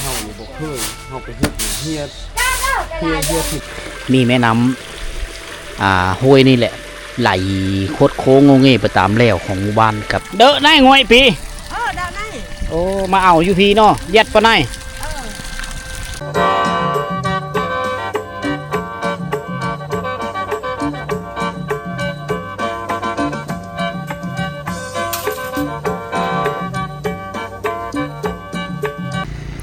ເຮົານີ້ບໍ່ເຄີຍ ເຮົາໄປເຮັດນີ້ເຮຍ ເຮຍ ເຮຍຜິດ. ມີແມ່ນ້ຳ ອ່າ ຫ້ວຍນີ້ແຫຼະ ໄຫຼຄົດໂຄ້ງໂງເງໄປຕາມແລວຂອງໝູ່ບ້ານກັບ ເດີນາຍງວຍປີ. ເອີ ເດີນາຍ. ໂອ້ ມາເອົາຢູ່ພີ້ເນາະ ແຢັດປານໃດ. ເອີ.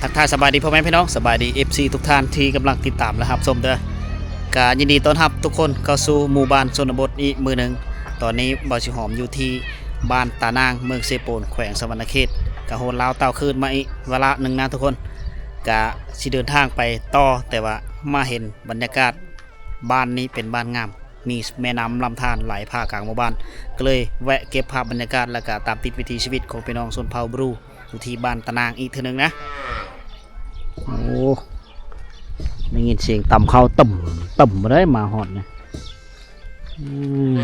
ທັກທາຍສະບາຍດີພໍ່ແມ່ພີ່ນ້ອງ ສະບາຍດີເອັຟຊີທຸກທ່ານທີ່ກຳລັງຕິດຕາມ ແລະ ຮັບຊົມເດີ. ກະຍິນດີຕ້ອນຮັບທຸກຄົນເຂົ້າສູ່ໝູ່ບ້ານຊົນນະບົດອີກມື້ໜຶ່ງ. ຕອນນີ້ບ່າວຊິຫອມຢູ່ທີ່ບ້ານຕານາງ ເມືອງເຊໂປນ ແຂວງສະຫວັນນະເຂດ. ກະໂຫນລາວຕ່າວຄືນມາອີກວາລະໜຶ່ງນະທຸກຄົນ. ກະຊິເດີນທາງໄປຕໍ່ ແຕ່ວ່າມາເຫັນບັນຍາກາດ ບ້ານນີ້ເປັນບ້ານງາມ ມີແມ່ນ້ຳລຳທານໄຫຼຜ່າກາງໝູ່ບ້ານ ກໍເລີຍແວະເກັບພາບບັນຍາກາດ ແລ້ວກໍຕາມຕິດວິຖີຊີວິດຂອງພີ່ນ້ອງຊົນເຜົ່າບຣູ ຢູ່ທີ່ບ້ານຕານາງອີກເທື່ອໜຶ່ງນະ. ໂອ້ ໄດ້ຍິນສຽງຕຳເຂົ້າ ຕຶ້ມ ຕຶ້ມ ບໍ່ໄດ້ມາຮອດນີ້. ອືມ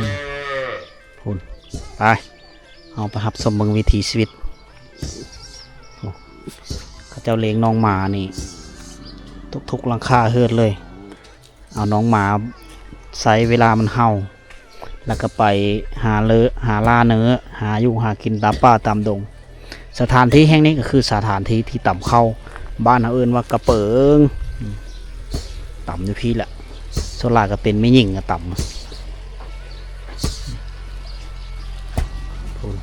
ພຸ້ນ ໄປ ເຮົາໄປຮັບຊົມເບິ່ງວິຖີຊີວິດ. ໂອ້ ເຂົາເຈົ້າລ້ຽງນ້ອງໝານີ້ ທຸກໆຫຼັງຄາເຮືອນເລີຍ. ເອົານ້ອງໝາໃສ່ເວລາມັນເຫົ່າ ແລ້ວກໍໄປຫາເລີ ຫາລ່າເນື້ອ ຫາຢູ່ຫາກິນຕາມປ່າຕາມດົງ. ສະຖານທີ່ແຫ່ງນີ້ກໍຄືສະຖານທີ່ທີ່ຕຳເຂົ້າ ບ້ານເຮົາເອີ້ນວ່າກະເປິງ. ອືມ ຕຳຢູ່ພີ້ແຫຼະ ສ່ວນຫຼາຍກໍເປັນແມ່ຍິງກໍຕຳ. ພຸ້ນ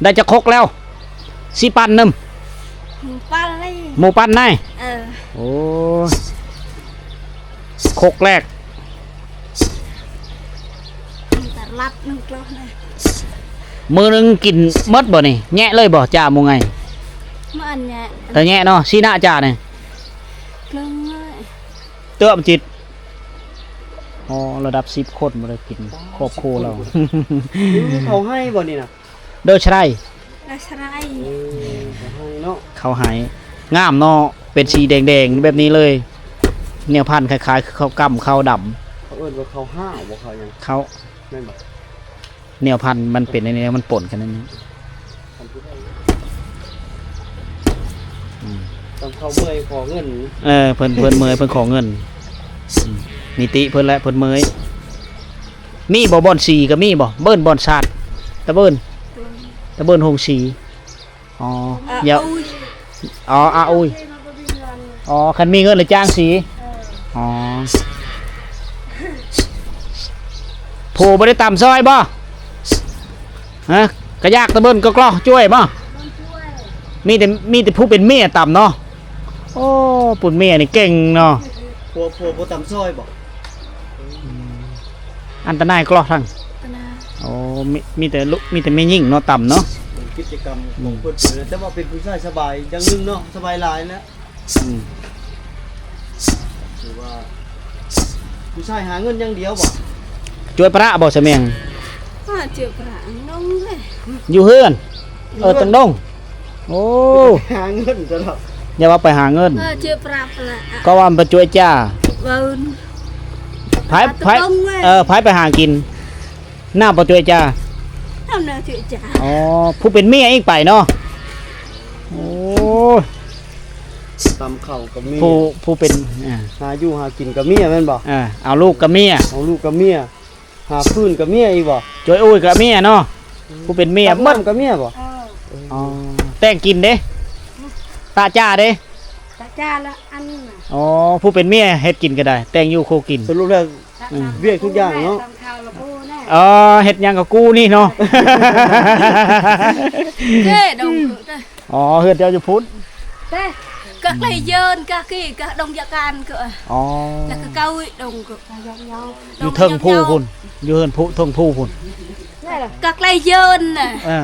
ໄດ້ຈັກຄົກແລ້ວ? ຊິປັ່ນນຳ ໝູ່ປັ່ນເລີຍ ໝູ່ປັ່ນນາຍ. ເອີ ໂອ້ ຄົກແລກ ຕະລັບໜຶ່ງກະລະນະ. ມື້ໜຶ່ງກິນໝົດບໍ່ນີ້? ແຍະເລີຍບໍ່? ຈ້າໝູ່ໄງ ມາອັນແຍະ ແຕ່ແຍະເນາະ ຊີ້ໜ້າຈ້ານີ້ ເລື່ອງເລີຍ ເຕີມຈິດ. ອໍ ລະດັບສິບຄົນບໍ່ໄດ້ກິນ ຄອບຄົວລາວ. ເຂົາໃຫ້ບໍ່ນີ້ນະ? ໂດຍສະໄລ ໂດຍສະໄລ. ເອີ ເຂົາໃຫ້ເນາະ ເຂົາໃຫ້ ງາມເນາະ ເປັນສີແດງໆແບບນີ້ເລີຍ. ແນວພັນຄ້າຍໆຄືເຂົ້າກ້ຳ ເຂົ້າດຳ ເຂົາເອີ້ນວ່າເຂົ້າຫ້າວບໍ່ ເຂົ້າຫຍັງ ເຂົ້າ ແມ່ນບໍ່? ແນວພັນມັນເປັນອັນນີ້ ມັນປົນກັນອັນນີ້. ອືມ ຕ້ອງເຂົ້າເມື່ອຍຂໍເງິນ. ເອີ ເພິ່ນ ເພິ່ນເມື່ອຍເພິ່ນຂໍເງິນ. ອືມ ນິຕິເພິ່ນແຫຼະ ເພິ່ນເມື່ອຍ. ມີບໍ່ບ່ອນສີກໍມີບໍ່? ເບິ່ນບ່ອນສາດ ຕະເບິ່ນ ຕະເບິ່ນໂຮງສີ. ອໍ ອາ ຢາກ ອຸ້ຍ ອໍ ອາ ອຸ້ຍ ອໍ ຄັນມີເງິນລະຈ້າງສີ. ເອີ ອໍ ຜູ້ບໍ່ໄດ້ຕຳຊ່ອຍບໍ່? ຮະ ກະຢາກຕະເບິ່ນກໍກລໍຊ່ວຍບໍ່? ມີແຕ່ ມີແຕ່ຜູ້ເປັນເມຍຕຳເນາະ. ໂອ້ ຜູ້ເປັນເມຍນີ້ເກັ່ງເນາະ. ຜົວ ຜົວບໍ່ຕຳຊ່ອຍບໍ່? ອືມ ອັນຕະນາຍກະລອກທັງ ຕະນາຍ. ໂອ້ ມີ ມີແຕ່ລູກ ມີແຕ່ແມ່ຍິງເນາະ ຕຳເນາະ. ເປັນກິດຈະກຳຂອງເພິ່ນ ອືມ ແຕ່ວ່າເປັນຜູ້ຊາຍສະບາຍຢ່າງໜຶ່ງເນາະ ສະບາຍຫຼາຍແລ້ວ. ອືມ ຖືວ່າຜູ້ຊາຍຫາເງິນຢ່າງດຽວບໍ່? ຈວຍປະລະບໍ່ສະແມງ? ຫາຈວຍປະລະ ນ້ອງເອີຍ ຢູ່ເຮືອນ. ເອີ ຕະດົງ. ໂອ້ ຫາເງິນຕະຫຼອດ ຢ່າວ່າໄປຫາເງິນ ເອີ ຈວຍປະລະ ປະລະ ກໍວ່າໄປຈວຍຈ້າ ເອີ ໃຜ ໃຜ ເອີ ໃຜໄປຫາກິນ ນ້າບໍ່ຈວຍຈ້າ ນ້າບໍ່ຈວຍຈ້າ. ອໍ ຜູ້ເປັນເມຍອີກໄປເນາະ. ໂອ້ຍ ຕຳເຂົ້າກໍມີ ຜູ້ ຜູ້ເປັນ ອ່າ ຫາຢູ່ຫາກິນກໍເມຍແມ່ນບໍ່? ເອີ ເອົາລູກກໍເມຍ ເອົາລູກກໍເມຍ. ຫາຟືນກໍເມຍອີກບໍ່? ຈວຍອຸ້ຍກໍເມຍເນາະ. ອືມ ຜູ້ເປັນເມຍ ຕັກນ້ຳກໍເມຍບໍ່? ເອີ ອໍ ແຕ່ງກິນເດ້? ຕາຈ້າເດ້? ຕາຈ້າລະອັນນັ້ນນະ. ອໍ ຜູ້ເປັນເມຍເຮັດກິນກໍໄດ້ ແຕ່ງຢູ່ຄູ່ກິນ. ສະຫຼຸບແລ້ວ ອືມ ວຽກທຸກຢ່າງເນາະ. ອໍ ເຮັດຫຍັງກໍກູ້ນີ້ເນາະ. ເດ້ ດອງ ອໍ ເຮືອນເຈົ້າຢູ່ພຸ້ນ ເດ້ ກະໄກເຢິນ ກະກີ ກະດົງຢາການ ກະ ອໍ ລະກະເກົາດົງ ກະ ຢູ່ເທິງພູພຸ້ນ ຢູ່ເຮືອນພູ ເທິງພູພຸ້ນ ກະໄກເຢິນນະ. ເອີ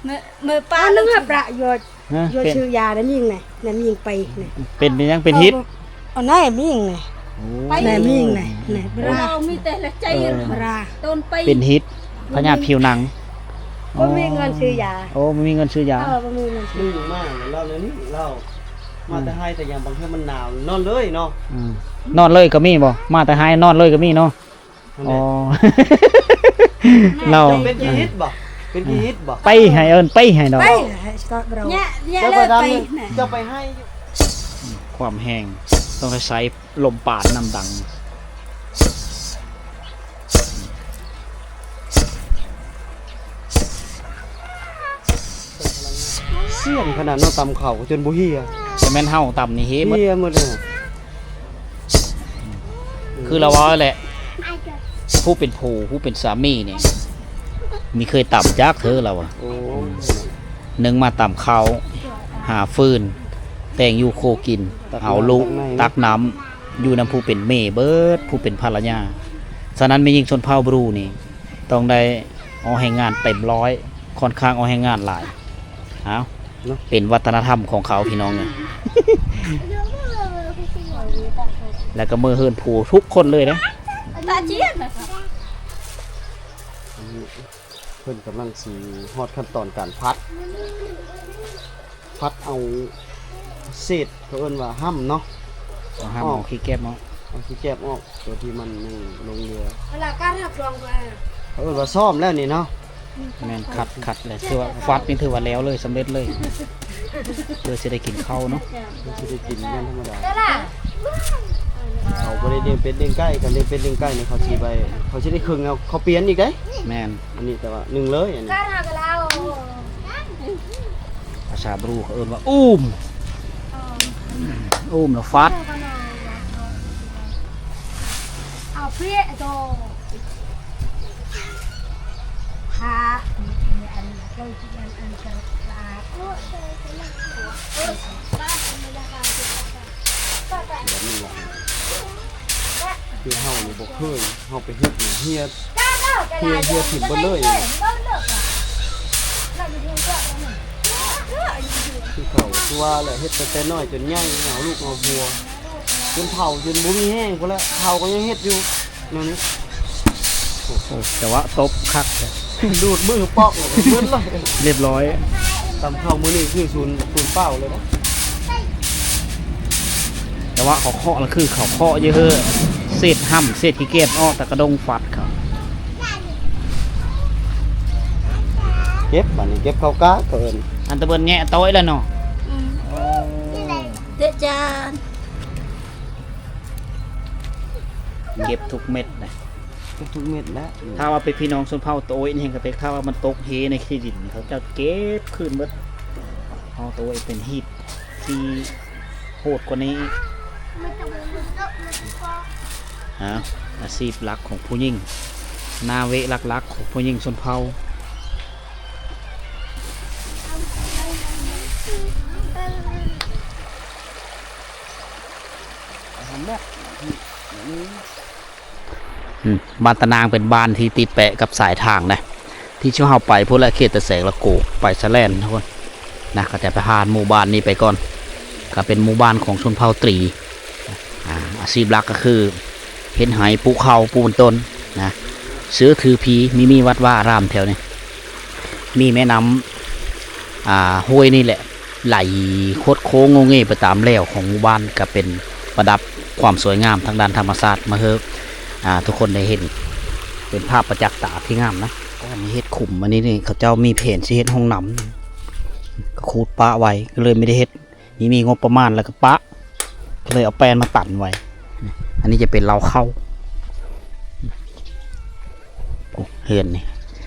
ເມື່ອ ເມື່ອປາ ອັນນັ້ນ ລະ ປະໂຫຍດ ຮະ ຢາກຊື້ຢານະ ມີຫຍັງນະ ນະ ມີຫຍັງໄປນະ ເປັນຫຍັງ ເປັນຫິດ ເອີ ນະ ມີຫຍັງນະ ໂອ້ ນະ ມີຫຍັງນະ ນະ ເອີ ມີແຕ່ລະໃຈ ເອີ ໂຕນໄປ ເປັນຫິດ ພະຍາດຜິວໜັງ. ບໍ່ມີເງິນຊື້ຢາ. ອໍ ໂອ້ ບໍ່ມີເງິນຊື້ຢາ. ເອີ ບໍ່ມີເງິນຊື້ ມາແລ້ວນີ້ ລາວມາແຕ່ໄຮ່ແຕ່ຫຍັງ ບາງເທື່ອມັນໜາວ ນອນເລີຍເນາະ. ອືມ ນອນເລີຍກໍມີບໍ່? ມາແຕ່ໄຮ່ນອນເລີຍກໍມີເນາະ. ອໍ ລາວເປັນຈີນເຮັດບໍ່? ເປັນຂີ້ຫີດບໍ່? ໄປໃຫ້ ເອີ້ນໄປໃຫ້ດອກ. ໄປໃຫ້ສະເກາະເຮົາ. ເຈົ້າໄປໃຫ້ ຄວາມແຮງ ຕ້ອງໄດ້ໃຊ້ລົມປານນຳດັງ. ສ່ຽງຂະໜາດເນາະ ຕຳເຂົ້າຈົນບໍ່ເຫ່ຍ. ແຕ່ແມ່ນເຮົາຕຳນີ້ເຫ່ຍໝົດ ເຫ່ຍໝົດເລີຍ. ຄືລາວເວົ້າແຫຼະ ຜູ້ເປັນຜົວ ຜູ້ເປັນສາມີນີ້ ມີເຄີຍຕຳຈັກເທື່ອລາວວ່າ. ໂອ້ ໜຶ່ງມາຕຳເຂົ້າ ຫາຟືນ ແຕ່ງຢູ່ຄົວກິນ ເອົາລູກ ຕັກນ້ຳ ຢູ່ນຳຜູ້ເປັນແມ່ເບິດ ຜູ້ເປັນພັນລະຍາ. ສະນັ້ນແມ່ຍິງຊົນເຜົ່າບຣູນີ້ ຕ້ອງໄດ້ອອກແຮງງານເຕັມຮ້ອຍ ຂ້ອນຂ້າງອອກແຮງງານຫຼາຍ. ເອົາ ເນາະ ເປັນວັດທະນະທຳຂອງເຂົາພີ່ນ້ອງເອີຍ. ແລ້ວກໍເມືອເຮືອນຜູ້ທຸກຄົນເລີຍເດ້. ເພິ່ນກຳລັງຊິຮອດຂັ້ນຕອນການຜັດ ຜັດເອົາເສດ ເຂົາເອີ້ນວ່າຫ້ຳເນາະ ເອົາຫ້ຳ ອອກ ເອົາຂີ້ແກບອອກ ເອົາຂີ້ແກບອອກ ຕົວທີ່ມັນຍັງຫຼົງເຫຼືອ. ເຂົາເອີ້ນວ່າຊ້ອມແລ້ວນີ້ເນາະ. ແມ່ນ ຂັດ ຂັດແຫຼະ ຖືວ່າຟັດນີ້ຖືວ່າແລ້ວເລີຍ ສຳເລັດເລີຍ ເພື່ອຊິໄດ້ກິນເຂົ້າເນາະ. ເພື່ອຊິໄດ້ກິນແມ່ນທຳມະດາ. ເຂົາບໍ່ໄດ້ລ້ຽງເປັດລ້ຽງໄກ່ ຄັນລ້ຽງເປັດລ້ຽງໄກ່ນີ້ ເຂົາຊິໄປ ເຂົາຊິໄດ້ເຄິ່ງເອົາເຂົ້າປ່ຽນອີກເດ້. ແມ່ນ ອັນນີ້ແຕ່ວ່າໜຶ່ງເລີຍ ອັນນີ້ ພາສາບຣູເຂົາເອີ້ນວ່າອູມ ອູມແລ້ວຟັດ. ແບບນີ້ລະ ຄືເຮົານີ້ບໍ່ເຄີຍ ເຮົາໄປເຮັດນີ້ເຫ່ຍ ເຫ່ຍ ເຫ່ຍຖິ້ມເບິດເລີຍ. ຄືເຂົາ ຄືວ່າແຫຼະ ເຮັດຕັ້ງແຕ່ນ້ອຍຈົນໃຫຍ່ ເອົາລູກເອົາຜົວ ຈົນເຖົ້າ ຈົນບໍ່ມີແຮງພຸ້ນແຫຼະ ເຖົ້າກໍຍັງເຮັດຢູ່. ແນວນີ້ ໂອ້ ໂອ້ ແຕ່ວ່າຕົບຄັກແທ້ ດູດມືປອກເບິດເລີຍ ລຽບຮ້ອຍ. ຕຳເຂົ້າມື້ນີ້ຄືສູນ ສູນເປົ່າເລີຍນະ ແຕ່ວ່າເຂົາເຄາະລະຄືເຂົາເຄາະຢູ່ເຮີ ເສດຫ້ຳ ເສດຂີ້ແກບອອກ ແຕ່ກະດົງຟັດເຂົາ. ເກັບ ບາດນີ້ເກັບເຂົ້າກາ ເຂົາເອີ້ນ ອັນຕະເບິ່ນແງະໂຕ້ຍລະເນາະ. ອືມ ເດະຈານ ເກັບທຸກເມັດນະ ເກັບທຸກເມັດແຫຼະ. ຖ້າວ່າເປັນພີ່ນ້ອງຊົນເຜົ່າໂຕຍນີ້ແຮງກະເຕັກ ຖ້າວ່າມັນຕົກເຮໃນຂີ້ດິນ ເຂົາເຈົ້າເກັບຄືນເບິດ. ເຮົາໂຕຍເປັນຮີດທີ່ໂຫດກວ່ານີ້ອີກ. ອາ ອາຊີບຫຼັກຂອງຜູ້ຍິງ ໜ້າເວະຫຼັກໆຂອງຜູ້ຍິງຊົນເຜົ່າ. ອືມ ບ້ານຕານາງເປັນບ້ານທີ່ຕິດແປະກັບສາຍທາງນະ ທີ່ເຮົາໄປພຸ້ນແຫຼະ ເຂດຕາແສງ ລະໂກ ໄປສະແລ່ນພຸ້ນນະ ກໍຈະໄປຜ່ານໝູ່ບ້ານນີ້ໄປກ່ອນ ກໍເປັນໝູ່ບ້ານຂອງຊົນເຜົ່າຕີ. ອາ ອາຊີບຫຼັກກໍຄືເຮັດໄຮ່ ປູກເຂົ້າ ປູກມັນຕົ້ນນະ ເຊື່ອຖືຜີ ມີມີວັດວາອາຣາມແຖວນີ້ ມີແມ່ນ້ຳ ອາ ຫ້ວຍນີ້ແຫຼະ ໄຫຼຄົດໂຄ້ງໂງເງໄປຕາມແຫຼວຂອງໝູ່ບ້ານ ກະເປັນປະດັບຄວາມສວຍງາມທາງດ້ານທຳມະຊາດມາເຮີ ອາ ທຸກຄົນໄດ້ເຫັນ ເປັນພາບປະຈັກຕາທີ່ງາມນະ. ກໍມາເຮັດຂຸມອັນນີ້ນີ້ ເຂົາເຈົ້າມີແຜນຊິເຮັດຫ້ອງນ້ຳ ກໍຂູດປະໄວ້ ກໍເລີຍບໍ່ໄດ້ເຮັດ ມີ ມີງົບປະມານແລ້ວກໍປະ ກໍເລີຍເອົາແປ້ນມາຕັນໄວ້. ອັນນີ້ຈະເປັນເລົ້າເຂົ້າ. ໂອ້ ເຮືອນນີ້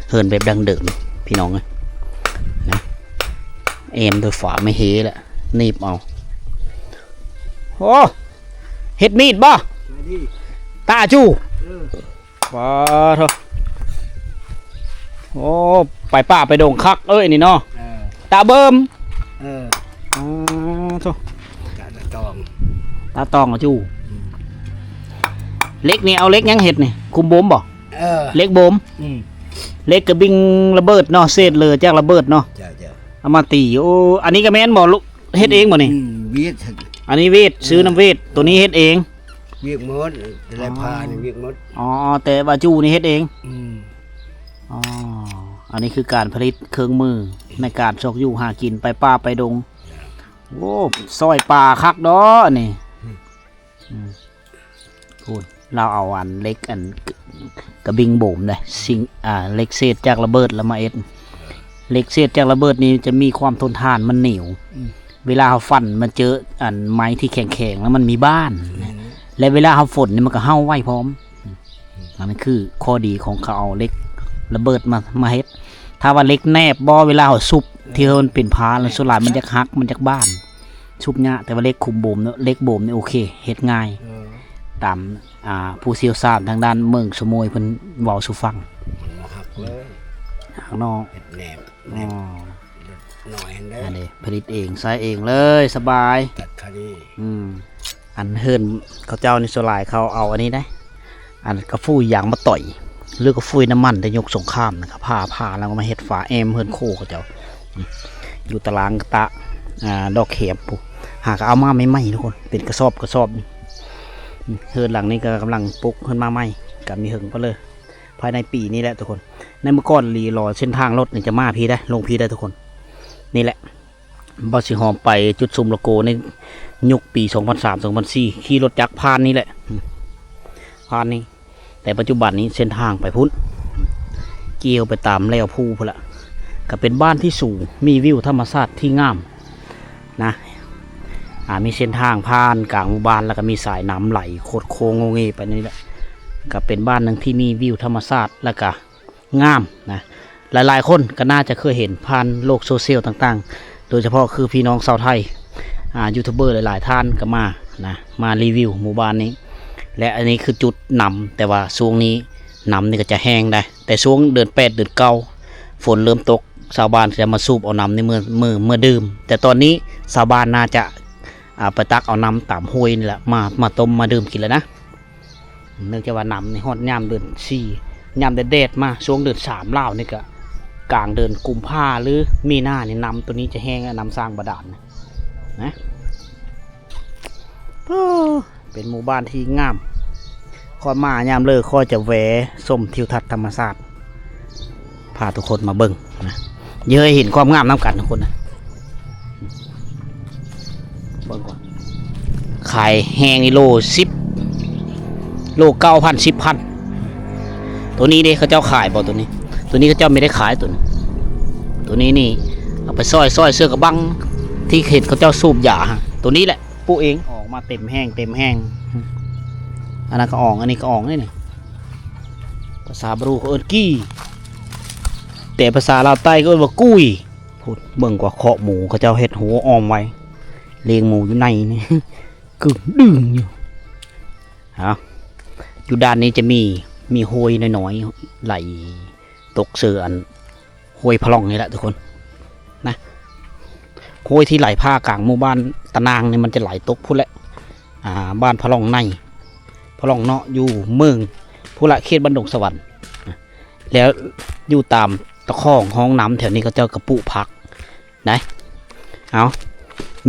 ເຮືອນແບບດັ້ງເດີມພີ່ນ້ອງເອີຍນະ ແອ້ມດ້ວຍຝາໄມ້ເຮແຫຼະ ໜີບເອົາ. ໂອ້ ເຮັດມີດບໍ່? ຕາຈູ ເອີ ປາໂທ ໂອ້ ໄປປ່າໄປດົງຄັກເອີຍນີ້ເນາະ. ເອີ ຕາເບິ່ມ ເອີ ອາໂທ ກະຕາຕອງ ຕາຕອງອາຈູ. ອືມ ເຫຼັກນີ້ເອົາເຫຼັກຫຍັງເຮັດນີ້? ຂຸມບົມບໍ່? ເອີ ເຫຼັກບົມ. ອືມ ເຫຼັກກະບິງລະເບີດເນາະ ເສດເຫຼືອຈາກລະເບີດເນາະ. ເຈົ້າ ເຈົ້າ ເອົາມາຕີ. ໂອ້ ອັນນີ້ກະແມ່ນບໍ່? ເຮັດເອງບໍ່ນີ້? ອືມ ຫວຽດ ອັນນີ້ຫວຽດ ເອີ ຊື້ນຳຫວຽດ ໂຕນີ້ເຮັດເອງ. ຫວຽກໝົດ ແຕ່ລະພານີ້ຫວຽກໝົດ. ອໍ ແຕ່ວ່າຈູນີ້ເຮັດເອງ. ອືມ ອໍ ອັນນີ້ຄືການຜະລິດເຄື່ອງມືໃນການຊອກຢູ່ຫາກິນໄປປ່າໄປດົງ. ໂອ້ ຊອຍປ່າຄັກດອກອັນນີ້. ອືມ ອືມ ພຸ້ນ ລາວເອົາອັນເຫຼັກ ອັນກະບິງໂບມເດ້ ສິ່ງ ອ່າ ເຫຼັກເສດຈາກລະເບີດລະມາເຮັດ. ເຫຼັກເສດຈາກລະເບີດນີ້ຈະມີຄວາມທົນທານ ມັນໜຽວ. ອືມ ເວລາເຮົາຟັນມາເຈີອັນໄມ້ທີ່ແຂງໆ ແລ້ວມັນມີບ້ານ ແມ່ນ ແລະ ເວລາເຮົາຝົນນີ້ມັນກໍເຫົ່າໄວພ້ອມ. ອືມ ອັນນັ້ນຄືຂໍ້ດີຂອງເຂົາເອົາເຫຼັກລະເບີດມາ ມາເຮັດ. ຖ້າວ່າເຫຼັກແນບບໍ່ ເວລາເຮົາຊຸບ ເອີ ທີ່ເຮົາເປັນພາ ແລ້ວສ່ວນຫຼາຍມັນຢາກຫັກ ມັນຢາກບ້ານ ຊຸບຍາກ. ແຕ່ວ່າເຫຼັກຂຸມໂບມເນາະ ເຫຼັກໂບມນີ້ໂອເຄ ເຮັດງ່າຍ. ເອີ ຕາມ ອ່າ ຜູ້ຊ່ຽວຊານທາງດ້ານເມືອງສະໂມຍເພິ່ນເວົ້າສູ່ຟັງ. ມັນບໍ່ຫັກເລີຍ ຫັກເນາະ ເຮັດແໜບ ອໍ ແໜບໜ້ອຍຫັ້ນເດີ. ອັນນີ້ຜະລິດເອງ ໃຊ້ເອງເລີຍ ສະບາຍ ຕັດຄານີ້. ອືມ ອັນເຮືອນເຂົາເຈົ້ານີ້ສ່ວນຫຼາຍເຂົາເອົາອັນນີ້ໄດ໋ ອັນກະຟຸຍຢາງມາຕ່ອຍ ຫຼືກະຟຸຍນ້ຳມັນແຕ່ຍຸກສົງຄາມນະ ເຂົາຜ່າ ຜ່າແລ້ວກໍມາເຮັດຝາແອ້ມເຮືອນໂຄເຂົາເຈົ້າ. ອືມ ຢູ່ຕະລາງກະຕະ ອ່າ ດອກແຂມພຸ້ນ ຫາກະເອົາມາໃໝ່ໆ ທຸກຄົນ ເປັນກະສອບກະສອບ. ອືມ ເຮືອນຫຼັງນີ້ກໍກຳລັງປຸກເຮືອນມາໃໝ່ ກໍມີເຫິງປານເລີຍ ພາຍໃນປີນີ້ແຫຼະທຸກຄົນ. ໃນເມື່ອກ່ອນຫຼີລໍເສັ້ນທາງລົດນີ້ຈະມາພີ້ໄດ໋ ລົງພີ້ໄດ໋ທຸກຄົນ. ນີ້ແຫຼະ ບ່າວສີຫອມໄປຈຸດຊຸມລະໂກໃນຍຸກປີສອງພັນສາມ ສອງພັນສີ່ ຂີ່ລົດຈັກຜ່ານນີ້ແຫຼະ ຜ່ານນີ້ ແຕ່ປັດຈຸບັນນີ້ເສັ້ນທາງໄປພຸ້ນ ກ່ຽວໄປຕາມແລວພູພຸ້ນລະ. ກໍເປັນບ້ານທີ່ສູງ ມີວິວທຳມະຊາດທີ່ງາມນະ ອ່າ ມີເສັ້ນທາງຜ່ານກາງໝູ່ບ້ານ ແລ້ວກໍມີສາຍນ້ຳໄຫຼໂຄດໂຄ້ງໂງເງໄປນີ້ແຫຼະ. ກໍເປັນບ້ານໜຶ່ງທີ່ມີວິວທຳມະຊາດ ແລ້ວກໍ ງາມນະ. ຫຼາຍໆຄົນກໍໜ້າຈະເຄີຍເຫັນຜ່ານໂລກໂຊຊຽວຕ່າງໆ ໂດຍສະເພາະຄືພີ່ນ້ອງຊາວໄທ ອ່າ ຢູທູບເບີຫຼາຍໆທ່ານກໍມານະ ມາຣີວິວໝູ່ບ້ານນີ້. ແລະ ອັນນີ້ຄືຈຸດນ້ຳ ແຕ່ວ່າຊ່ວງນີ້ນ້ຳນີ້ກໍຈະແຫ້ງໄດ໋ ແຕ່ຊ່ວງເດືອນແປດ ເດືອນເກົ້າ ຝົນເລີ່ມຕົກ ຊາວບ້ານຈະມາສູບເອົານ້ຳນີ້ເມືອ ເມືອ ເມືອດື່ມ. ແຕ່ຕອນນີ້ຊາວບ້ານໜ້າຈະ ອ່າ ໄປຕັກເອົານ້ຳຕາມຫ້ວຍນີ້ແຫຼະ ມາ ມາຕົ້ມມາດື່ມກິນແລ້ວນະ. ເນື່ອງຈາກວ່ານ້ຳນີ້ຮອດຍາມເດືອນສີ່ ຍາມແດດໆມາ ຊ່ວງເດືອນສາມລາວນີ້ກະ ກາງເດືອນກຸມພາ ຫຼື ມີນານີ້ ນ້ຳໂຕນີ້ຈະແຫ້ງ ນ້ຳສ້າງບາດານນະ. ໂອ້ ເປັນໝູ່ບ້ານທີ່ງາມ ຂ້ອຍມາຍາມເລີ ຂ້ອຍຈະແວະຊົມທິວທັດທຳມະຊາດ ພາທຸກຄົນມາເບິ່ງນະ ເອີ ເຫັນຄວາມງາມນຳກັນທຸກຄົນນະ. ເບິ່ງກ່ອນ ຂາຍແຮງນີ້ໂລສິບ ໂລເກົ້າພັນ ສິບພັນ. ໂຕນີ້ເດ້ ເຂົາເຈົ້າຂາຍບໍ່ໂຕນີ້? ໂຕນີ້ເຂົາເຈົ້າບໍ່ໄດ້ຂາຍໂຕນີ້ ໂຕນີ້ນີ້ເອົາໄປຊອຍ ຊອຍເສື້ອກະບັງ ທີ່ເຫັນເຂົາເຈົ້າສູບຢາ ໂຕນີ້ແຫຼະ ປູກເອງ ອອກມາເຕັມແຮງ ເຕັມແຮງ. ອັນນັ້ນກະອອງ ອັນນີ້ກະອອງເດ້ນີ້ ພາສາບຣູເຂົາເອີ້ນກີ່ ແຕ່ພາສາລາວໃຕ້ເຂົາເອີ້ນວ່າກຸ້ຍ. ພຸ້ນ ເບິ່ງກວ່າຄອກໝູ ເຂົາເຈົ້າເຮັດຮົ້ວອ້ອມໄວ້ ລ້ຽງໝູຢູ່ໃນນີ້ ກຶ້ງດຶງຢູ່. ເອົາ ຢູ່ດ້ານນີ້ຈະມີ ມີຫ້ວຍນ້ອຍໆ ໄຫຼຕົກເຊີອັນ ຫ້ວຍພະລ່ອງນີ້ແຫຼະທຸກຄົນນະ. ຫ້ວຍທີ່ໄຫຼຜ່າກາງໝູ່ບ້ານຕະນາງນີ້ ມັນຈະໄຫຼຕົກພຸ້ນແຫຼະ ອ່າ ບ້ານພະລ່ອງໃນ ພະລ່ອງເນາະ ຢູ່ເມືອງພຸ້ນລະ ເຂດບ້ານດົງສະຫວັນ. ແລ້ວຢູ່ຕາມຕະຂ້ອງຮ່ອງນ້ຳແຖວນີ້ ເຂົາເຈົ້າກະປູກຜັກໄດ໋. ເອົາ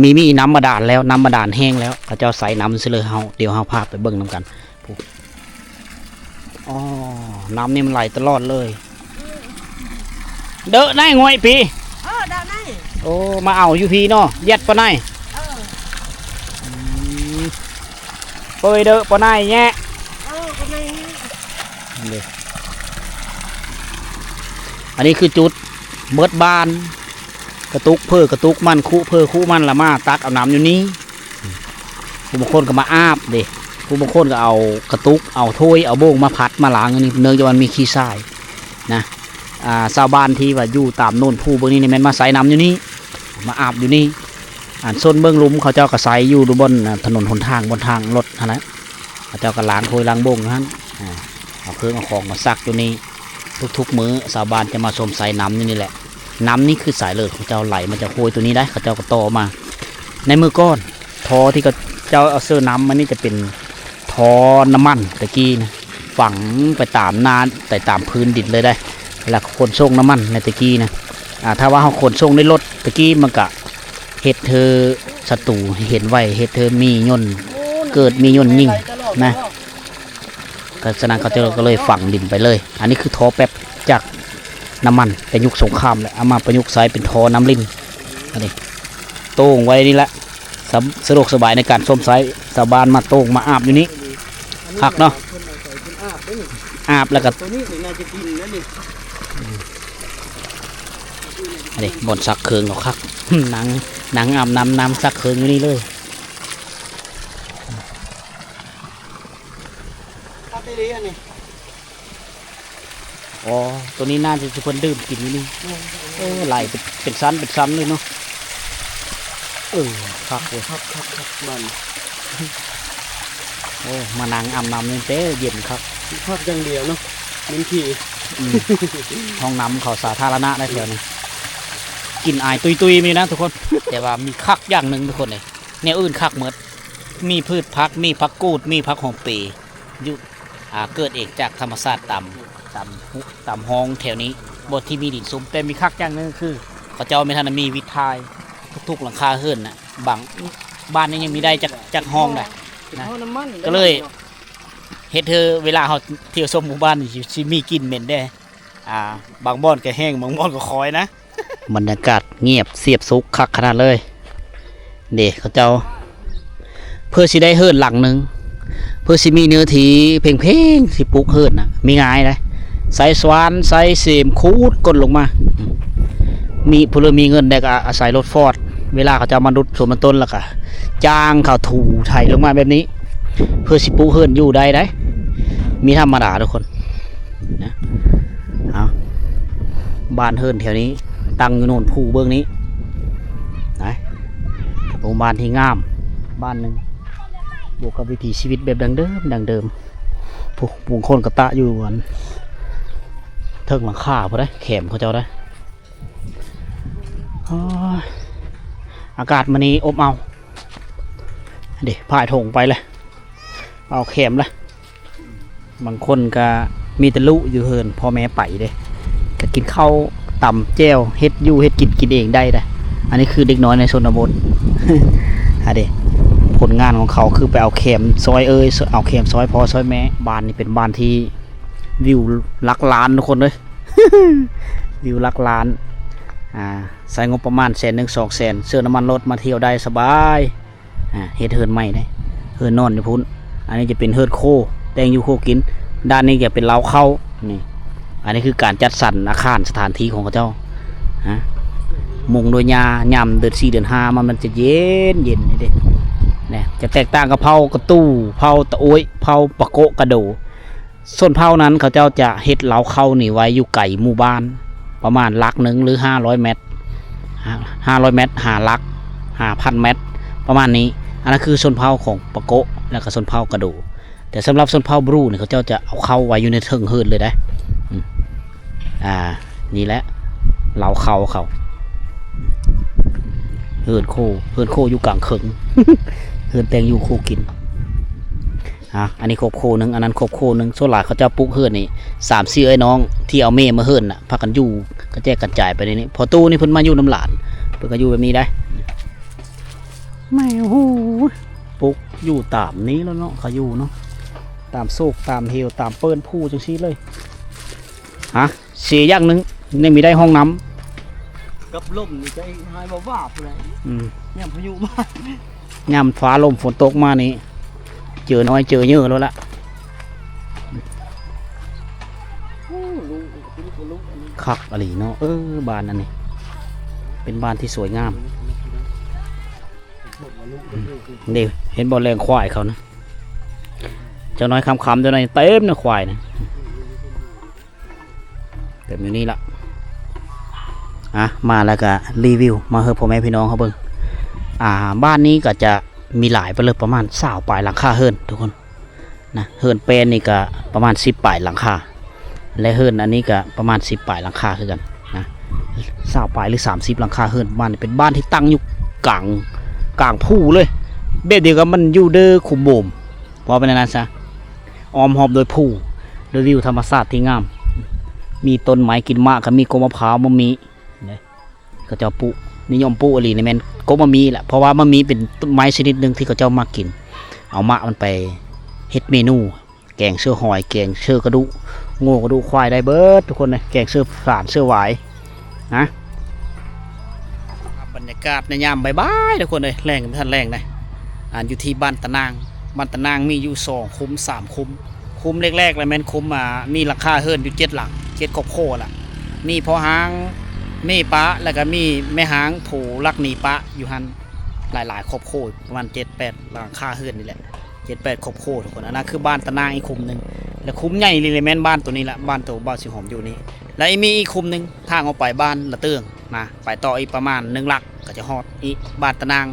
ມີ ມີນ້ຳບາດານແລ້ວ ນ້ຳບາດານແຫ້ງແລ້ວ ເຂົາເຈົ້າໃຊ້ນ້ຳຊື່ເລີຍ. ເຮົາ ດຽວເຮົາພາໄປເບິ່ງນຳກັນ. ອໍ ນ້ຳນີ້ມັນໄຫຼຕະຫຼອດເລີຍ. ເດີະໄນງອຍປີ ເອີ ດາວໄນ ໂອ້ ມາເອົາຢູ່ພີ້ເນາະ ແຢດປາໄນ ເອີ ອືມ ເປີຍເດີະປາໄນແຍະ ເອີ ປາໄນແຍະ ນີ້ ອັນນີ້ຄືຈຸດເບິດບ້ານ ກະຕຸກເພີກະຕຸກມັນ ຄຸເພີຄຸມັນ ລະມາຕັກເອົານ້ຳຢູ່ນີ້. ຜູ້ບາງຄົນກໍມາອາບເດ້ ຜູ້ບາງຄົນກໍເອົາກະຕຸກ ເອົາຖ້ວຍ ເອົາໂບງມາພັດມາລ້າງຢູ່ນີ້ ເນື່ອງຈາກວ່າມັນມີຂີ້ຊາຍນະ. ອ່າ ຊາວບ້ານທີ່ວ່າຢູ່ຕາມໂນນພູເບິ່ງນີ້ ນີ້ແມ່ນມາໃສ່ນ້ຳຢູ່ນີ້ ມາອາບຢູ່ນີ້. ອັນ ໂຊນເບື້ອງລຸ່ມເຂົາເຈົ້າກໍໃສ່ຢູ່ ຢູ່ບ່ອນ ອ່າ ຖະໜົນຫົນທາງ ບ່ອນທາງລົດຫັ້ນແຫຼະ ເຂົາເຈົ້າກໍລ້າງຖ້ວຍລ້າງໂບງຢູ່ຫັ້ນ. ອ່າ ເອົາເຄື່ອງເອົາຂອງມາຊັກຢູ່ນີ້ ທຸກໆມື້ຊາວບ້ານຈະມາຊົມໃຊ້ນ້ຳຢູ່ນີ້ແຫຼະ. ນ້ຳນີ້ຄືສາຍເລືອດຂອງເຈົ້າໄຫຼມາຈາກຫ້ວຍໂຕນີ້ໄດ໋ ເຂົາເຈົ້າກໍຕໍ່ມາ. ໃນມື້ກ່ອນ ທໍ່ທີ່ເຂົາເຈົ້າເອົາເຊີນ້ຳມານີ້ຈະເປັນທໍ່ນ້ຳມັນແຕ່ກີ້ນະ ຝັງໄປຕາມໜ້າ ໄປຕາມພື້ນດິນເລີຍໄດ໋ ແລ້ວຂົນສົ່ງນ້ຳມັນໃນແຕ່ກີ້ນະ. ອ່າ ຖ້າວ່າເຮົາຂົນສົ່ງດ້ວຍລົດແຕ່ກີ້ ມັນກະເຮັດໃຫ້ສັດຕູເຫັນໄວ ເຮັດໃຫ້ມີຍົນເກີດ ມີຍົນຍິງນະ. ກໍສະນັ້ນເຂົາເຈົ້າກໍເລີຍຝັງດິນໄປເລີຍ. ອັນນີ້ຄືທໍ່ແປັບຈາກນ້ຳມັນແຕ່ຍຸກສົງຄາມແຫຼະ ເອົາມາປະຍຸກໃຊ້ເປັນທໍ່ນ້ຳລິນ. ອັນນີ້ໂຕ່ງໄວ້ນີ້ແຫຼະ ສະ ສະດວກສະບາຍໃນການຊົມໃຊ້ ຊາວບ້ານມາໂຕ່ງມາອາບຢູ່ນີ້ ຄັກເນາະ ອາບແລ້ວກໍ ໂຕນີ້ໜ້າຈະກິນແລ້ວນີ້. ອັນນີ້ບ່ອນຊັກເຄື່ອງເຂົາຄັກ ນັ່ງ ນັ່ງອາບນ້ຳ ນັ່ງຊັກເຄື່ອງຢູ່ນີ້ເລີຍ. ຄັກອີ່ຫຼີອັນນີ້. ອໍ ໂຕນີ້ໜ້າຈະເພິ່ນດື່ມກິນຢູ່ນີ້. ແມ່ນ ໂອ້ ໄຫຼເປັນ ເປັນຊັ້ນເປັນຊັ້ນເລີຍເນາະ. ເອີ ຄັກເວີຍ ຄັກໆໆ ບ້ານ. ໂອ້ ມານັ່ງອາບນ້ຳນີ້ແຕ່ເຢັນຄັກ ພັກຢ່າງດຽວເນາະ ເປັນຂີ້. ອືມ ຫ້ອງນ້ຳເຂົາສາທາລະນະໄດ໋ແຖວນີ້. ກິ່ນອາຍຕຸຍໆ ມີນະທຸກຄົນ ແຕ່ວ່າມີຄັກຢ່າງໜຶ່ງທຸກຄົນເອີຍ ແນວອື່ນຄັກໝົດ ມີພືດຜັກ ມີຜັກກູດ ມີຜັກຫອມເປ ຢູ່ ອ່າ ເກີດເອງຈາກທຳມະຊາດຕາມ ຕາມ ຕາມຮ່ອງແຖວນີ້ ບ່ອນທີ່ມີດິນຊຸ່ມ. ແຕ່ມີຄັກຢ່າງໜຶ່ງຄື ເຂົາເຈົ້າແມ່ນທັນມີວິດຖ່າຍ ທຸກໆຫຼັງຄາເຮືອນນະ ບາງບ້ານນີ້ຍັງມີໄດ້ຈັກ ຈັກຫ້ອງໃດ໋ນະ. ກໍເລີຍເຮັດໃຫ້ເວລາເຮົາທ່ຽວຊົມໝູ່ບ້ານນີ້ ຊິ ຊິມີກິ່ນເໝັນແດ່. ອ່າ ບາງບ່ອນກໍແຫ້ງ ບາງບ່ອນກໍຄອຍນະ. ບັນຍາກາດງຽບສຽບສຸກຄັກຂະໜາດເລີຍເດ້ ເຂົາເຈົ້າ ເພື່ອຊິໄດ້ເຮືອນຫຼັງໜຶ່ງ ເພື່ອຊິມີເນື້ອທີ່ເພງໆ ຊິປຸກເຮືອນນະ ມີງ່າຍໄດ໋ ໃຊ້ສວ່ານ ໃຊ້ເສມ ຂູດກົ້ນລົງມາ. ມີ ຜູ້ເລີ່ມມີເງິນໄດ້ກໍອາໄສລົດຟອດ ເວລາເຂົາເຈົ້າມາດຸດສວນມັນຕົ້ນ ແລ້ວກໍຈ້າງເຂົາຖູໄຖລົງມາແບບນີ້ ເພື່ອຊິປຸກເຮືອນຢູ່ໄດ້ໄດ໋ ມີທຳມະດາທຸກຄົນ. ນະ ເອົາ ບ້ານເຮືອນແຖວນີ້ຕັ້ງຢູ່ໂນນພູເບື້ອງນີ້ນະ ເປັນໝູ່ບ້ານທີ່ງາມບ້ານໜຶ່ງ ບວກກັບວິຖີຊີວິດແບບດັ້ງເດີມ ດັ້ງເດີມ. ຜູ້ ບາງຄົນກໍຕະຢູ່ອັນເທິງຫຼັງຄາພຸ້ນເດ້ ແຄມເຂົາເຈົ້າເດ້. ໂອ້ຍ ອາກາດມື້ນີ້ອົບເອົາເດ້ ພາຍຖົງໄປເລີຍ ເອົາແຄມເລີຍ. ບາງຄົນກໍມີແຕ່ລຸຢູ່ເຮືອນ ພໍ່ແມ່ໄປເດ້ ກໍກິນເຂົ້າຕຳແຈ່ວ ເຮັດຢູ່ເຮັດກິນ ກິນເອງໄດ້ເດ້. ອັນນີ້ຄືເດັກນ້ອຍໃນຊົນນະບົດ ອາເດ ຜົນງານຂອງເຂົາຄືໄປເອົາແຄມຊ່ອຍເອີຍ ເອົາແຄມຊ່ອຍພໍ່ຊ່ອຍແມ່. ບ້ານນີ້ເປັນບ້ານທີ່ວິວຫຼັກລ້ານທຸກຄົນເອີຍ ວິວຫຼັກລ້ານ. ອ່າ ໃຊ້ງົບປະມານແສນໜຶ່ງ ສອງແສນ ເຊື້ອນ້ຳມັນລົດມາທ່ຽວໄດ້ສະບາຍ. ອ່າ ເຮັດເຮືອນໃໝ່ເດ້ ເຮືອນນອນຢູ່ພຸ້ນ. ອັນນີ້ຈະເປັນເຮືອນໂຄ ແຕ່ງຢູ່ໂຄກິນ. ດ້ານນີ້ຈະເປັນເລົ້າເຂົ້ານີ້. ອັນນີ້ຄືການຈັດສັນອາຄານສະຖານທີ່ຂອງເຂົາເຈົ້ານະ ມຸງໂດຍຫຍ້າ. ຍາມເດືອນສີ່ເດືອນຫ້າມາ ມັນຈະເຢັນໆ ນີ້ເດ້ ນະ ຈະແຕກຕ່າງກັບເຜົ່າກະຕູ ເຜົ່າຕະໂອ້ຍ ເຜົ່າປະໂກະກະໂດ. ຊົນເຜົ່ານັ້ນເຂົາເຈົ້າຈະເຮັດເລົ້າເຂົ້ານີ້ໄວ້ຢູ່ໄກໝູ່ບ້ານ ປະມານຫຼັກໜຶ່ງ ຫຼື ຫ້າຮ້ອຍແມັດ ຫ້າຮ້ອຍແມັດ ຫາຫຼັກ ຫ້າພັນແມັດ ປະມານນີ້. ອັນນັ້ນຄືຊົນເຜົ່າຂອງປະໂກະ ແລ້ວກໍຊົນເຜົ່າກະໂດ. ແຕ່ສຳລັບຊົນເຜົ່າບຣູນີ້ ເຂົາເຈົ້າຈະເອົາເຂົ້າໄວ້ຢູ່ໃນເທິງເຮືອນເລີຍເດ້. ອືມ ອ່າ ນີ້ແຫຼະເລົ້າເຂົ້າເຂົາ ເຮືອນໂຄ ເຮືອນໂຄຢູ່ກາງເຄິ່ງ ເຮືອນແຕ່ງຢູ່ໂຄກິນ. ອ່າ ອັນນີ້ຄອບຄົວໜຶ່ງ ອັນນັ້ນຄອບຄົວໜຶ່ງ. ສ່ວນຫຼາຍເຂົາເຈົ້າປຸກເຮືອນນີ້ ສາມສີ່ເອື້ອຍນ້ອງທີ່ເອົາແມ່ມາເຮືອນນະ ພາກັນຢູ່ກະແຈກກະຈາຍໄປໃນນີ້. ພໍ່ຕູ້ນີ້ເພິ່ນມາຢູ່ນຳຫຼານ ເພິ່ນກໍຢູ່ແບບນີ້ໄດ໋. ແມ່ ໂອ້ໂຫ ປຸກຢູ່ຕາມນີ້ແລ້ວເນາະ ເຂົາຢູ່ເນາະ ຕາມໂຊກຕາມເຫວ ຕາມເປີ້ນພູຈັ່ງຊີ້ເລີຍ. ຮະ ເສຍຢ່າງໜຶ່ງ ຍັງມີໄດ້ຫ້ອງນ້ຳ ກັບລົມນີ້ຈະຫາຍວາບໆ ພຸ້ນແຫຼະ. ອືມ ຍາມພາຍຸມາ ຍາມຟ້າລົມຝົນຕົກມານີ້ ເຈີນ້ອຍເຈີເຍີະໂລດລະ. ໂອ້ ລຸ ລຸ ລຸ ອັນນີ້ ຄັກອີ່ຫຼີເນາະ. ເອີ ບ້ານອັນນີ້ເປັນບ້ານທີ່ສວຍງາມ. ອືມ ນີ້ ເຫັນບໍ່ ແລ່ງຄວາຍເຂົານະ ຈັກໜ້ອຍຄ່ຳໆ ຈັກໜ້ອຍເຕັມນະ ຄວາຍນະ. ແບບຢູ່ນີ້ລະ ອ່ະ ມາແລ້ວກະຣີວິວມາໃຫ້ພໍ່ແມ່ພີ່ນ້ອງເຮົາເບິ່ງ. ອ່າ ບ້ານນີ້ກະຈະມີຫຼາຍໄປເລີຍ ປະມານຊາວປາຍຫຼັງຄາເຮືອນທຸກຄົນນະ. ເຮືອນແປ້ນນີ້ກະປະມານສິບປາຍຫຼັງຄາ ແລະ ເຮືອນອັນນີ້ກະປະມານສິບປາຍຫຼັງຄາຄືກັນນະ ຊາວປາຍ ຫຼື ສາມສິບຫຼັງຄາເຮືອນປະມານນີ້. ເປັນບ້ານທີ່ຕັ້ງຢູ່ກາງ ກາງພູເລີຍ ແບບດຽວກັບມັນຢູ່ເດີຂຸມໂບມ ເວົ້າໄປແນວນັ້ນຊະ. ອ້ອມຮອບໂດຍພູ ໂດຍວິວທຳມະຊາດທີ່ງາມ ມີຕົ້ນໄມ້ກິນໝາກ ກໍມີກົກມະພ້າວ ມະມີ້ເດ້. ເຂົາເຈົ້າປູກ ນິຍົມປູກອີ່ຫຼີນີ້ແມ່ນກົກມະມີ້ແຫຼະ ເພາະວ່າມະມີ້ເປັນຕົ້ນໄມ້ຊະນິດໜຶ່ງທີ່ເຂົາເຈົ້າມັກກິນ ເອົາໝາກມັນໄປເຮັດເມນູ ແກງເຊື້ອຫອຍ ແກງເຊື້ອກະດູກງົວກະດູກຄວາຍໄດ້ເບິດທຸກຄົນເອີຍ ແກງເຊື້ອສານເຊື້ອຫວາຍ. ນະ ບັນຍາກາດໃນຍາມບ່າຍໆ ທຸກຄົນເອີຍ ແລງຍັງບໍ່ທັນແລງໃດ໋. ອັນຢູ່ທີ່ບ້ານຕະນາງ ບ້ານຕະນາງມີຢູ່ສອງຄຸ້ມ ສາມຄຸ້ມ. ຄຸ້ມແລກໆ ລະແມ່ນຄຸ້ມ ອ່າ ມີຫຼັງຄາເຮືອນຢູ່ເຈັດຫຼັງ ເຈັດຄອບຄົວລະ ມີພໍ່ຮ້າງ ໜີປະ ແລ້ວກໍມີແມ່ຮ້າງຜູ້ລັກໜີປະຢູ່ຫັ້ນ ຫຼາຍໆຄອບຄົວ ປະມານເຈັດແປດຫຼັງຄາເຮືອນນີ້ແຫຼະ ເຈັດແປດຄອບຄົວທຸກຄົນ. ອັນນັ້ນຄືບ້ານຕານາງອີກຄຸ້ມໜຶ່ງ ແລະຄຸ້ມໃຫຍ່ນີ້ແຫຼະແມ່ນບ້ານໂຕນີ້ລະ ບ້ານໂຕບ່າວສີຫອມຢູ່ນີ້. ແລະມີອີກຄຸ້ມໜຶ່ງ ທາງອອກໄປບ້ານລະເຕີງນະ ໄປຕໍ່ອີກປະມານໜຶ່ງຫຼັກ ກໍຈະຮອດອີກບ້ານຕານາງ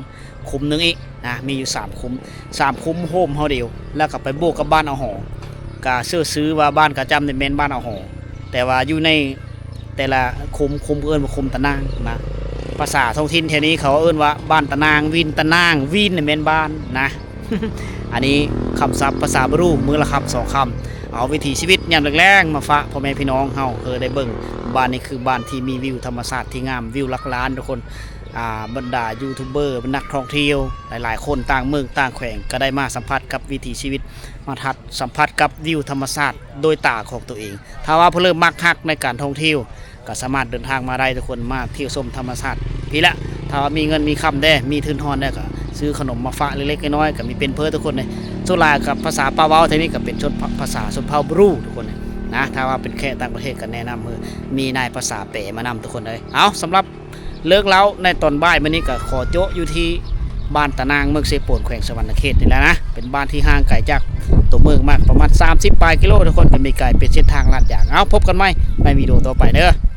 ຄຸ້ມໜຶ່ງອີກນະ ມີຢູ່ສາມຄຸ້ມ ສາມຄຸ້ມໂຮມເຮົາດຽວ ແລ້ວກໍໄປບວກກັບບ້ານອາຫໍ ກະເຊື່ອຊື່ວ່າບ້ານກະຈ້ຳນີ້ແມ່ນບ້ານອາຫໍ ແຕ່ວ່າຢູ່ໃນແຕ່ລະຄຸ້ມ ຄຸ້ມເອີ້ນວ່າຄຸ້ມຕານາງນະ. ພາສາທ້ອງຖິ່ນແຖວນີ້ເຂົາເອີ້ນວ່າບ້ານຕານາງ ວິນຕານາງ ວິນນີ້ແມ່ນບ້ານນະ. ອັນນີ້ຄຳສັບພາສາບຣູ ມື້ລະຄຳສອງຄຳ ເອົາວິຖີຊີວິດຍາມແລງໆມາຝາກພໍ່ແມ່ພີ່ນ້ອງເຮົາເຮີໄດ້ເບິ່ງ. ບ້ານນີ້ຄືບ້ານທີ່ມີວິວທຳມະຊາດທີ່ງາມ ວິວຫຼັກລ້ານທຸກຄົນ. ອ່າ ບັນດາຢູທູບເບີ ນັກທ່ອງທ່ຽວຫຼາຍໆຄົນ ຕ່າງເມືອງຕ່າງແຂວງ ກໍໄດ້ມາສຳຜັດກັບວິຖີຊີວິດ ມາທັດສຳຜັດກັບວິວທຳມະຊາດໂດຍຕາຂອງຕົວເອງ. ຖ້າວ່າຜູ້ເລີ່ມມັກຮັກໃນການທ່ອງທ່ຽວ ກໍສາມາດເດີນທາງມາໄດ້ທຸກຄົນ ມາທ່ຽວຊົມທຳມະຊາດພີ້ແຫຼະ. ຖ້າວ່າມີເງິນມີຄຳແດ່ ມີທຶນຮອນແດ່ ກໍຊື້ຂະໜົມມາຝາກເລັກໆນ້ອຍໆ ກໍມີເປັນເພີທຸກຄົນເດ້. ສ່ວນຫຼາຍກັບພາສາປາເວົ້າແຖວນີ້ກໍເປັນຊົນພະ ພາສາຊົນເຜົ່າບຣູທຸກຄົນນະ. ຖ້າວ່າເປັນແຂກຕ່າງປະເທດກໍແນະນຳໃຫ້ມີນາຍພາສາແປມານຳທຸກຄົນເອີຍ. ເອົາ ສຳລັບເລື່ອງລາວໃນຕອນບ່າຍມື້ນີ້ກໍຂໍໂຈະຢູ່ທີ່ບ້ານຕານາງ ເມືອງເຊໂປນ ແຂວງສະຫວັນນະເຂດນີ້ແຫຼະນະ. ເປັນບ້ານທີ່ຫ່າງໄກຈາກຕົວເມືອງມາປະມານສາມສິບປາຍກິໂລທຸກຄົນ ກໍມີກາຍເປັນເສັ້ນທາງລາດຢາງ. ເອົາ ພົບກັນໃໝ່ໃນວິດີໂອຕໍ່ໄປເດີ.